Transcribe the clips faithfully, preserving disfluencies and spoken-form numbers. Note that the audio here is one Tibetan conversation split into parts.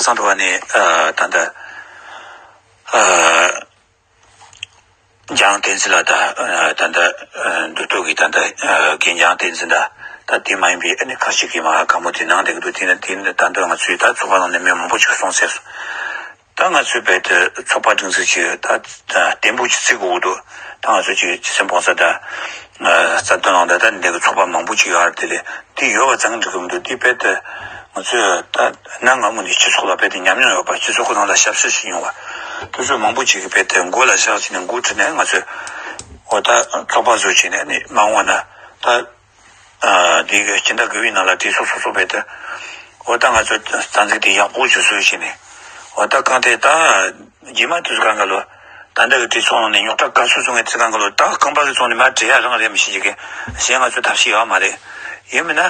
ཚང་དུ་བ་ནི་ད་ལྟ་འཇང་བསྟན་འཛིན་ལ་ད་ད་ལྟ་འདུ་སྟོད་ཀྱི་ད་ལྟ་རྒན་འཇང་བསྟན་འཛིན་ད་ད་དེ་མ་ཡིན་པའི་ཨ་ནི་ཁ་ཤས་ཀྱིས་མ་ཧ་གང་མོ་དེ་གནང་བསྡད་ཀྱི་འདུག་དེ་ནི་དེ་ནི་ད་འདོད་ང་ཚོས་ད་ཚོགས་པ་ནང་ནས་མི་མང་པོ་ཅིག་གསུངས་ཟེར་སོང་། ད་ང་ཚོས་རྦད་དེ་ཚོགས་པ་སྒྲིག་འཛུགས་ཀྱི་ད་ད་བརྟན་པོ་ཅིག་བརྩི་དགོས་ཀྱི་འདུག་ད་ང་ཚོ་ཅིག་ཅི་སེམས་སྤོང་ས་ད་རྩ་དོན་ནང་ད་ད་འདི་གི་ཚོགས་པ་མང་པོ་ཅིག་ཡོད་རེད། དེ་ལས་དེ་ཡོད་པ་ཙང་འགྲིག་གི་མི་འདུག་དེ་རྦད་དེ་ང་ཚོས་ད་གནའ་སྔ་མོ་ནས་སྤྱི་ཚོགས་ལ་རྦད་དེ་ཉམས་མྱོང་ཡོད་པ་སྤྱི་ཚོགས་ཁོ་ནང་ལ་ཞབས་ཕྱི་ཞིག་ཡོང་བ་དེ་ཚོ་མང་པོ་ཅིག་གིས་རྦད་དེ་མགོ་ལ་བཞག་བྱས་ནས་འགོ་ཁྲིད་ནས་ང་ཚོས་འོ་ད་ཚོགས་པ་བཟོ་བྱས་ནས་ནི་མ་འོངས་པ་ན་ད། དེ་གི་སྤྱི་ཟླ་དགུ་པའི་ནང་ལ་གྲོས་ཚོགས་སོ་སོ་རྦད་དེ། འོ་ད་ང་ཚོ་རྩ་འཛུགས་དེ་ཡག་པོ་ཞིག་བཟོས་བྱས་ནས། འོ་ད་གང་དེ་ད་རྗེས་མ་དུས་སུ་གང་ག་ལོ། ད་ལྟ་གི་གྲོས་ཚོགས་ནང་ནས་རྙོག་དྲ་ག་ཚོད་བཟོ་ངེས་དུས་གང་ག་ལོ། ད་རྐང་པ་གི་ཚོགས་ནས་མར་བྲེལ་ཡ་རང་རེད་མི་ཤེས་ཀྱི་གི་གཞན་ང་ཚོ་ཐབས་ཤེས་ཡོད་མ་རེད། ཡིན་མིན་ན་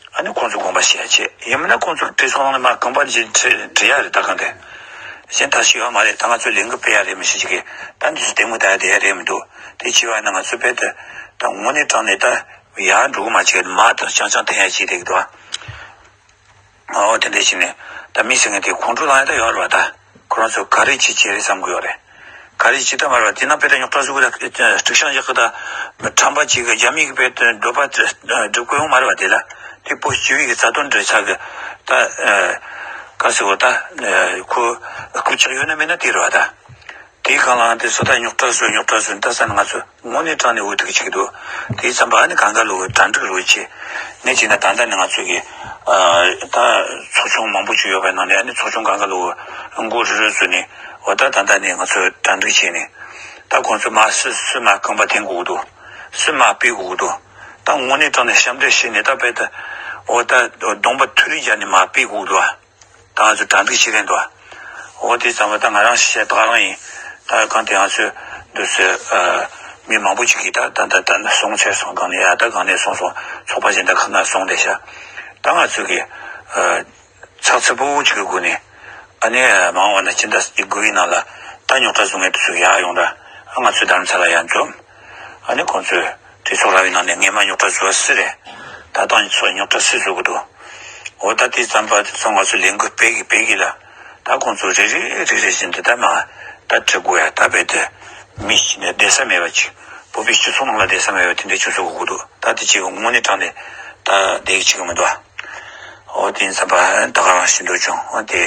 ཨ་ནི་ཁོང་ཚོ་དགོངས་པ་བཞེས་ཡ་བྱེད། ཡིན་མིན་ན་ཁོང་ཚོ་གྲོས་ཚོགས་ནང་ནས་མར་རྐང་པ་ཅིག་བྲེལ་བྲེལ་ཡ་རེད། ད་གང་དེ་གཞན་ཐབས་ཤེས་ཡོད་མ་རེད། ད་ང་ཚོ་ལས་འགུལ་སྤེལ་ཡ་རེད་མི་ཤེས་ཀྱི་གི་ད་འདི་ཚོ་ལྟད་མོ་ལྟ་ཡ་དེ་ཡ་རེད་མི་འདུག་དེ་བྱས་པ་ཡིན་ན་ང་ཚོ་རྦད་དེ་ད་དངོས་གནས་དྲང་གནས་ད། ཡར་འགྲོ་གི་མ་བྱེད་མར་དང་རྐྱང་རྐྱང་འཐེན་ཡ་བྱེད་བསྡད་ཀྱི་འདུག་ཨ། འོ་དེ་འདྲ་བྱས་ནས་ད་མི་ཟེར་མཁན་དེ་ཁོང་ཁྲོ་ལངས་ཡ་ད་ཡོད་རེད་བ། ད་ཁོ་རང་ཚོ་ག་རེ་བྱེད་བྱེད་རེད་བསམ་གྱི་ཡོད་རེད། ག་རེ་བྱེད་ད་མ་རེད་བ། དེ་ན་དཔེ་ད་རྙོག་དྲ་བཟོ་གི་ད་དཀྲུག་ཤིང་བཞག་གི་ད་ཁྲམ་པ་གཅིག་གི་རྒྱ་མི་གི་དཔེ་ད་འདོད་པ་སྒྲུབ་དགོས་ཡོང་མ་རེད་བ། དེ་ལ་དེ་བོད་སྤྱི་པའི་གི་རྩ་དོན་འདྲ་ཆགས་གི་ད་ག་ཟེར་བ་ད་ཁོ་རྐུབ་ཆག་ཡོད་ན་མེད་ན་དེ་རེད་བ་ད། དེའི་སྒང་ལ་དེ་སུ་ད་རྙོག་དྲ་བཟོས་རྙོག་དྲ་བཟོས་ད་ས་ནས་ང་ཚོ་དངོས་གནས་དྲང་གནས་འུ་ཐུག་བྱེད་ཀྱི་འདུག་དེའི་མཚམས་པ་ཨ་ནི་གང་ག་ལོ་གྲ་སྒྲིག་རོགས་བྱེད། ངས་བྱས་ན་ད་ལྟ་ནས་ང་ཚོ་གི་ད་ཚོགས་ཆུང་མང་པོ་ཅིག་ཡོད་པའི་ནང་ནས་ཨ་ནི་ཚོགས་ཆུང་གང་ག་ལོ་འགོ་རུ་རུ་བཟོས་ནས་འོ་ད་ད་ལྟ་ནས་ང་ཚོས་གྲ་སྒྲིག་བྱས་ནས་ད་ཁོང་ཚོས་མ་སུ་སུ་མ་རྐང་པ་འཐེན་དགོས་ཀྱི་འདུག་སུ་མ་སྤེལ་དགོས་ཀྱི་འདུག་ད་དངོས་གནས་དྲང་གནས་ཞབས་འདྲེན་བྱས་ནས་ད་དཔེ་ད་འོ་ད་གདོང་པ་ཐུག་རིས་རྒྱག་ནས་མ་སྤེལ་དགོས་ཀྱི་འདུག་ད་ང་ཚོ་གྲ་སྒྲིག་བྱེད་མཁན་འདུག་འོ་དེ་ཙམ་པ་ད་ང་རང་ཤེས་ད་རང་ཡིན། ད་གང་དེ་ང་ཚོས་འདུག་སེ་མི་མང་པོ་ཅིག་གིས་ད་ད་ད་ད་སོང་ཚེ་སོང་གང་ནས་ཡ་ད་གང་ནས་སོང་སོང་ཚོགས་པ་གཞན་དག་ཁག་ན་སོང་བསྡད་ཤག་ད་ང་ཚོས་གི་ཚགས་ཚུད་པོ་ཅིག་གི་སྒོ་ནས་ཨ་ནི་མ་འོངས་པ་ན་སྤྱི་ཟླ་དགུ་པའི་ནང་ལ་ད་རྙོག་དྲ་བཟོ་མཁན་དེ་ཚོ་ཡར་ཡོང་ར་ང་ཚོའི་རྡ་རམ་ས་ལ་ཡར་འཛོམས། ཨ་ནི་ཁོང་ཚོས་གྲོས་ཚོགས་ར་བའི་ནང་ནས་ངས་མ་རྙོག་དྲ་བཟོ་བ་སུ་རེད། ད་ལྟ་ཚོ་རྙོག་དྲ་སུས་བཟོ་གི་འདུག་འོ་ད་དེ་ཙམ་པ་དེ་ཚོ་ང་ཚོ་ལས་འགུལ་སྤེལ་གི་སྤེལ་གི་ལ། ད་ཁོང་ཚོ་རེ་རེ་རེ་རེ་བཞིན་དུ་ད་མ་ད་ཁྲི་དགོས་ཡ་ད་རྦད་དེ་མི་ཞིག་ནས་བསྡད་ས་མེད་པ་ཅིག་བོད་པའི་སྤྱི་ཚོགས་ནང་ལ་བསྡད་ས་མེད་པ་དེ་འདྲའི་ཆུ་ཚོད་གོ་གི་འདུག་ད་དེ་ཅིག་དངོས་གནས་དྲང་གནས་ད་བསྡད་གི་ཅིག་མི་འདུག་འོ་དེ་ཡིན་ཙམ་པ་ད་ག་རང་ཞིག་འདུག་བྱུང་འོ་དེ་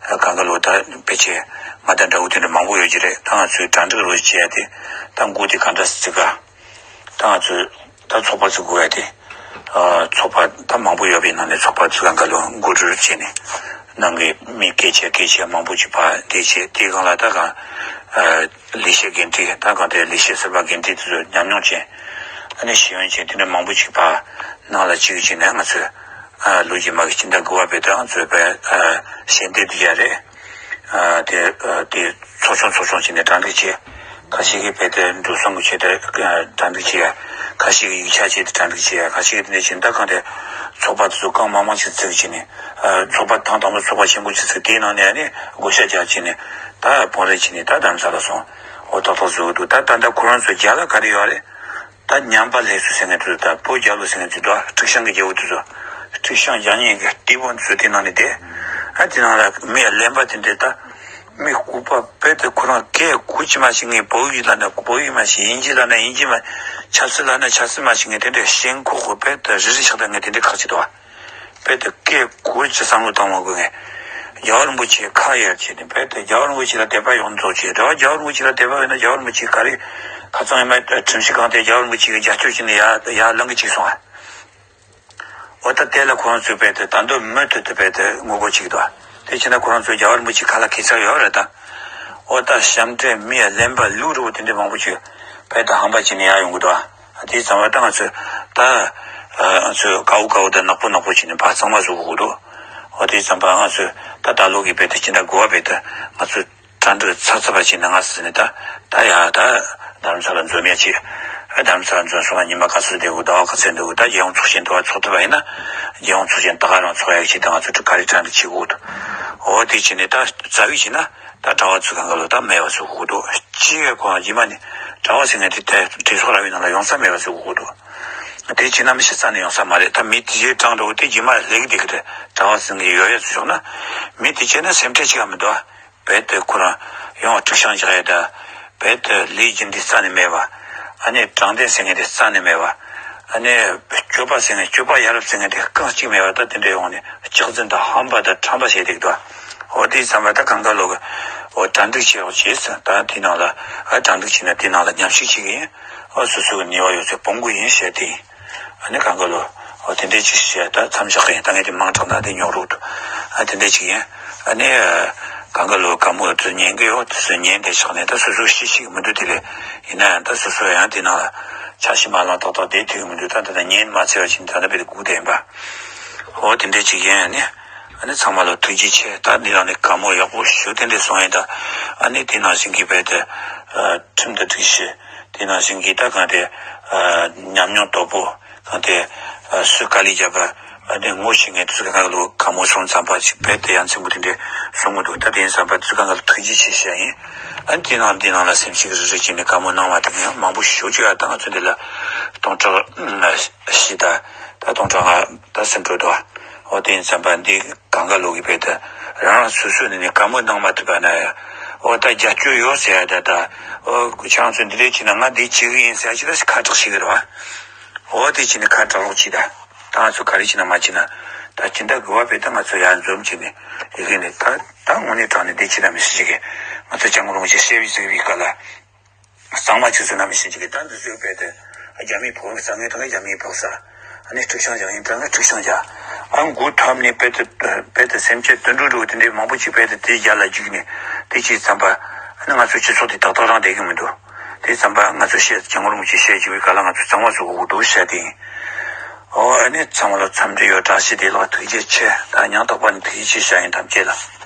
གང་ག་ལོ་ད་ཕལ་ཆེར་ང་དང་འདྲ་བོ་དེ་འདྲ་མང་པོ་ཡོད་ཀྱི་རེད། ད་ང་ཚོའི་གྲ་སྒྲིག་རོགས་བྱེད་ཡ་དེ་ད་འགོ་དེ་ག་འདྲ་སེ་བརྩི་ག་ད་ང་ཚོས་ད་ཚོགས་པ་ཚུགས་དགོས་ཡ་དེ། ཨ་ཚོགས་པ་ད་མང་པོ་ཡོད་པའི་ནང་ནས་ཚོགས་པ་ཚུགས་གང་ག་ལོ་འགོ་ཁྲིད་བྱས་ནས་ནང་གི་མི་སྐད་ཆ་སྐད་ཆ་མང་པོ་ཅིག་ཕར་འདེད་བྱས་དེའི་སྒང་ལ་ད་གང་ཨ་ལས་བྱེད་འགན་འཁྲི་ད་གང་དེ་ལས་བྱེད་ཟུར་པ་འགན་འཁྲི་དེ་ཚོ་ཉམས་མྱོང་ཅན་ཨ་ནི་ཤེས་ཡོན་ཅན་དེ་འདྲ་མང་པོ་ཅིག་ཕར་ནང་ལ་བཅུག་བྱས་ནས་ང་ཚོས་ཨ་ལོ་རྗེས་མ་གི་སྤྱི་ཟླ་དགུ་པ་བར་དུ་ང་ཚོས་ཕར་ཨ་ཞལ་འདེབས་བསྡུ་ཡ་རེད། ཨ་དེ་ཨ་དེ་ཚོགས་ཆུང་ཚོགས་ཆུང་བྱས་ནས་གྲ་སྒྲིག་བྱས། ཁ་ཤས་ཀྱིས་རྦད་དེ་འགྲོ་སོང་གི་ཆེད་དུ་གྲ་སྒྲིག་བྱས་ཡ། ཁ་ཤས་ཀྱིས་ཡིག་ཆ་ཆེད་དུ་གྲ་སྒྲིག་བྱས་ཡ། ཁ་ཤས་ཀྱིས་དེ་འདྲ་བྱས་ད་གང་དེ་ཚོགས་པ་དེ་ཚོ་གང་མང་མང་ཞིག་བཙུགས་བྱས་ནས་ཨ་ཚོགས་པ་ཐེངས་དང་པོ་ཚོགས་པ་ཆེན་པོ་ཞིག་བཙུགས་དེའི་ནང་ནས་ཨ་ནི་བགོ་བཤའ་རྒྱག་བྱས་ནས་ད་དཔོན་རིགས་བྱས་ནས་ད་རྡ་རམ་ས་ལ་སོང་འོ་ཏག་ཏག་བཟོ་གི་འདུག་ད་ད་ལྟ་ཁོ་རང་ཚོ་རྒྱ་ལ་ག་རེ་ཡོད་རེད། ད་ཉམས་པ་སླེབས་སོང་ཟེར་མཁན་དེ་ཚོ་ད་བོད་རྒྱལ་ལོ་ཟེར་མཁན་དེ་ཚོ་ཨ་འཁྲུག་ཤང་གི་རྒྱལ་པོ་དེ་ཚོ་འཁྲུག་ཤང་རྒྱག་མཁན་གྱི་རྟེན་འབུམ་དེ་ཚོ་དེ་ནང་ནས་བསྡད། ཨ་དེ་ནང་ལ་མི་གླེན་པ་དེ་འདྲས་ད་མི་ལྐུགས་པ་དཔེ་དེ་ཁོ་རང་སྐད་གོ་ཅི་མ་ཤེས་མཁན་བོད་ཡིག་ལབ་ན་བོད་ཡིག་མ་ཤེས། དབྱིན་ཇི་ལབ་ན་དབྱིན་ཇི་མ། ཆབ་སྲིད་ལབ་ན་ཆབ་སྲིད་མ་ཤེས་མཁན་དེ་འདྲས་ཞེན་ཁོག་གོ་དཔེ་དེ་རི་རི་ཆགས་བསྡད་མཁན་དེ་འདྲས་ཁག་ཅིག་འདུག་ཨ། དཔེ་དེ་སྐད་གོ་ཅི་བསམ་བློ་བཏང་མ་དགོས་མཁན། རྒྱལ་བ་རིན་པོ་ཆེ་ཁ་ཡར་བྱས་ནས་དཔེ་དེ་རྒྱལ་བ་རིན་པོ་ཆེ་ལ་དད་པ་ཡོངས་རྫོགས་བྱས། རེད་བ། རྒྱལ་བ་རིན་པོ་ཆེ་ལ་དད་པ་ཡོད་ན་རྒྱལ་བ་རིན་པོ་ཆེ་ག་རེ་ཁ་ཚང་ཡིན་མ་ཁྲིམས་ཞིབ་ཁང་དེ་རྒྱལ་བ་རིན་པོ་ཆེ་གི་རྒྱབ་སྐྱོར་བྱས་ནས་ཡར་ཡར་ལངས་གི་བཅུག་སོང་ཨ། འོ་ད་དེ་ལ་ཁོ་རང་ཚོས་དཔེ་དེ་ད་དུང་མུ་མཐུད་དུ་དཔེ་དེ་ངོ་རྒོལ་བྱེད་ཀྱི་འདུག་དེ་བྱས་ན་ཁོ་རང་ཚོས་རྒྱལ་བ་རིན་པོ་ཆེ་ཁ་ལ་ཁེ་ཚར་ཡོད་རེད་ད། འོ་ད་ཞབས་འདྲེན་མི་ཡ་གླེན་པ་ལུག་འདྲ་བོ་དེ་འདྲའི་མང་པོ་ཅིག་དཔེ་དེ་ཧམ་པ་བྱས་ནས་ཡར་ཡོང་གི་འདུག་དེ་ཙམ་པ་ད་ང་ཚོས་ད་ང་ཚོས་དཀའ་བོ་དཀའ་བོ་དང་ནག་པོ་ནག་པོ་བྱས་ནས་ཕར་གཙང་མ་བཟོ་དགོས་ཀྱི་འདུག་འོ་དེ་ཙམ་པ་ང་ཚོས་ད་ད་ལོ་གི་དཔེ་དེ་སྤྱི་ཟླ་དགུ་པ་དཔེ་དེ་ང་ཚོས། གྲ་སྒྲིག་ཚར་ཚར་བ་བྱས་ནས་ང་ཟེར་ནས་ད་ད་ཡ་ད་རྡ་རམ་ས་ལ་འཛོམས་ཡ་ཅིག་རྡ་རམ་ས་ལ་འཛོམས་སོང་ང་ཉི་མ་ག་ཚོད་བསྡད་དགོས། ཟླ་བ་ག་ཚོད་འདུག་ད་རྒྱལ་ཡོངས་ཚོགས་ཆེན་དུ་བ་ཚོགས་ཐུབ་པ་ཡིན་ན་རྒྱལ་ཡོངས་ཚོགས་ཆེན་ད་ག་རང་ཚོགས་ཡ་ཅིག་ད་ང་ཚོ་ག་རེ་གྲ་སྒྲིག་བྱེད་དགོས་འདུག་འོ་དེ་བྱས་ནས་ད་རྩ་བའི་བྱས་ན་ད་གྲྭ་བ་ཚོ་གང་ག་ལོ་ད་མེད་པ་བཟོ་དགོས་འདུག་སྤྱི་ཡོད་ཁོ་རང་རྗེས་མ་ནས་གྲྭ་བ་ཟེར་མཁན་དེ་དེ་གྲོས་ཚོགས་ར་བའི་ནང་ལ་ཡོང་ས་མེད་པ་བཟོ་དགོས་འདུག་དེ་བྱས་ན་མི་ཤི་རྩ་ནས་ཡོང་ས་མ་རེད། ད་མི་དེ་ཡི་གྲངས་འདྲ་བོ་དེ་རྗེས་མ་ལེགས་བསྡད་ཀྱི་རེད། གྲྭ་བ་ཟིན་གྱི་ཡོད་ཡ་ཚོ་ཞོག་ན། མི་དེ་བྱས་ན་སེམས་ཁྲལ་བྱེད་ཡ་མི་འདུག་ཨ། རྦད་དེ་ཁོ་རང་ཡང་དཀྲུག་ཤིང་རྒྱག་ཡ་ད། རྦད་དེ་ལས་རྒྱུ་འདི་རྩ་ནས་མེད་པ། ཨ་ནི་དྲང་བདེན་ཟེར་མཁན་དེ་རྩ་ནས་མེད་པ། ཨ་ནི་སྤྱོད་པ་ཟེར་མཁན་སྤྱོད་པ་ཡ་རབས་ཟེར་མཁན་དེ་རྐང་གཅིག་མེད་པ། ད་དེ་འདྲ་ཡོང་ནས་སྐྱག་རྫུན་དང་ཧམ་པ་དང་ཁྲམ་པ་བྱས་བསྡད་ཀྱི་འདུག་ཨ། འོ་དེ་བསམ་པ་ད་གང་ག་ལོ་གི་འོ་གྲ་སྒྲིག་བྱེད་རོགས་བྱེད་ཟེར། ད་དེ་ནང་ལ་ཨ་གྲ་སྒྲིག་བྱས་ན་དེ་ནང་ལ་མཉམ་ཞུགས་བྱེད་ཀྱི་ཡིན། ཨོ་སོ་སོའི་ནུས་པ་ཡོད་ཚད་སྤོང་དགོས་ཡིན་བཤད་དེ་ཡིན། ཨ་ནི་གང་ག་ལོ་ཨོ་དེ་འདྲའི་ཅིག་བཤད། ད་མཚམས་བཞག་གི་ཡིན། ད་ངས་དེ་མང་དྲགས་ན་དེ་ཉོག་རོགས་འདུག་ཨ་དེ་འདྲའི་ཅིག་ཡིན། ཨ་ནི་གང་ག་ལོ་དཀའ་མོ་དུ་ཉན་གི་ཡོད། དུ་སུ་ཉན་དེ་ཆགས་ནས་ད་སོ་སོ་ཤི་ཤི་གི་མི་འདུག་དེ་ལས་ཡིན་ན་ཡང་ད་སོ་སོ་ཡང་དེ་ནང་ལ་ཆ་ཤི་མ་ལང་ཏག་ཏག་བསྡད་ཐུབ་ཀྱི་མི་འདུག་ད་ད་ད་ཉན་མ་ཚར་བ་ཅིག་ད་ད་བེད་སྒུག་བསྡད་ཡིན་པ། ཨོ་དེ་འདྲའི་ཅིག་ཡིན། ཨ་ནི་ཨ་ནི་ཚང་མ་ལ་ཐུགས་རྗེ་ཆེ། ད་འདི་རང་ནས་བཀའ་མོལ་ཡག་པོ་ཞུ་དེ་འདྲས་སོང་ཡིན། ད་ཨ་ནི་དེ་ནང་བཞིན་གྱི་རྦད་དེ་ཁྲིམས་དང་སྒྲིག་གཞི། དེ་ནང་བཞིན་གྱི་ད་གང་དེ་ཉམས་མྱོང་དོད་པོ། གང་དེ་སུས་དཀའ་ལས་བརྒྱབ་པ། ཨ་ནི་ངོ་ཤེས་མཁན་དེ་ཚོ་གང་ག་ལ་བཀའ་མོལ་སོང་ཙམ་པ་ཞིག་རྦད་དེ་ཡ་མཚན་པོ་དེ་འདྲས་གསུང་གི་འདུག་ད་དེ་ཡིན་ཙམ་པ་དེ་ཚོ་གང་ག་ལ་ཐུགས་རྗེ་ཆེ་ཞུ་ཡ་ཡིན། ཨ་ནི་དེ་ནང་དེ་ནང་ལ་སེམས་ཤིག་རི་རི་བྱས་ནས་བཀའ་མོལ་གནང་བ་དེ་ཡང་མང་པོ་ཞུ་རྒྱུ་ཡ། ད་ང་ཚོ་འདི་ལ་སྟོང་ཕྲག་བཞི་ད་ད་སྟོང་ཕྲག་ལྔ་ད་ཟིན་འགྲོ་འདུག་ཨོ་དེ་ཡིན་ཙམ་པ་འདི་གང་ག་ལོག་གི་རྦད་དེ་རང་རང་སོ་སོའི་ནས་ནས་བཀའ་མོལ་གནང་མ་ཐུབ་པ་ན་ཡ། ཨོ་ད་རྒྱབ་སྐྱོར་ཡོད་ཟེར་ཡ་ད་ད། ཨོ་ཁྱེད་རང་ཚོ་འདི་འདྲས་བྱས་ན་ང་འདི་བྱེད་གི་ཡིན་ཟེར་ཡ་ཅིག་ད་ཁ་གྲག་བྱེད་གི་རེད་བ། ཨོ་དེ་བྱས་ནས་ཁ་གྲག་རོགས་བྱེད་ད། ད་ང་ཚོ་ག་རེ་བྱས་ན་མ་བྱས་ན། ད་སྤྱི་ཟླ་དགུ་པ་རྦད་དེ་ང་ཚོ་ཡར་འཛོམས་བྱས་ནས་ཡི་གེ་ནས་ད་ད་དངོས་གནས་དྲང་ནས་འདི་བྱེད་ད་མི་སྲིད་ཅིག་གི། ང་ཚོ་སྐྱབས་མགོན་རིན་པོ་ཆེ་གསལ་བའི་གཟིགས་པའི་སྐབས་ལ། གཙང་མ་ཆུ་ཚོད་ནམ་ཞིག་ཅིག་གི་ད་འདི་ཚོའི་རྦད་དེ་རྒྱ་མིའི་ཕོག་ས་ངའི་ཐོག་ནས་རྒྱ་མིའི་ཕོག་ས། ཨ་ནི་དཀྲུག་ཤིང་རྒྱག་ཡིན་ད་ངས་དཀྲུག་ཤིང་རྒྱག་ཨ་འགོ་ཐབས་ནས་རྦད་དེ་རྦད་དེ་སེམས་ཅན་དུད་འགྲོ་འགྲོ་དེ་འདྲའི་མང་པོ་ཅིག་རྦད་དེ་དེའི་རྒྱ་ལ་རྒྱུག་ནས་དེ་ཅིག་ཙམ་པ། ཨ་ནི་ང་ཚོའི་སྤྱི་ཚོགས་དེ་ཏག་ཏག་རང་བསྡད་ཀྱི་མི་འདུག་དེ་ཙམ་པ་ང་ཚོ་བཤད་སྐྱབས་མགོན་རིན་པོ་ཆེ་བཤད་བཅུག་པའི་སྐབས་ལ་ང་ཚོ་གཙང་མ་བཟོ་དགོས་འདུག་བཤད་དེ་ཡིན། ཨོ་ཨ་ནི་ཚང་མ་ལ་འཚམས་འདྲི་ཡོད། བཀྲ་ཤིས་བདེ་ལེགས། ཐུགས་རྗེ་ཆེ། ད་ཉང་རྟོགས་པ་ནི་ཐུགས་རྗེ་ཆེ་བཤད་ཡིན་ཐམས་ཅད་ལ།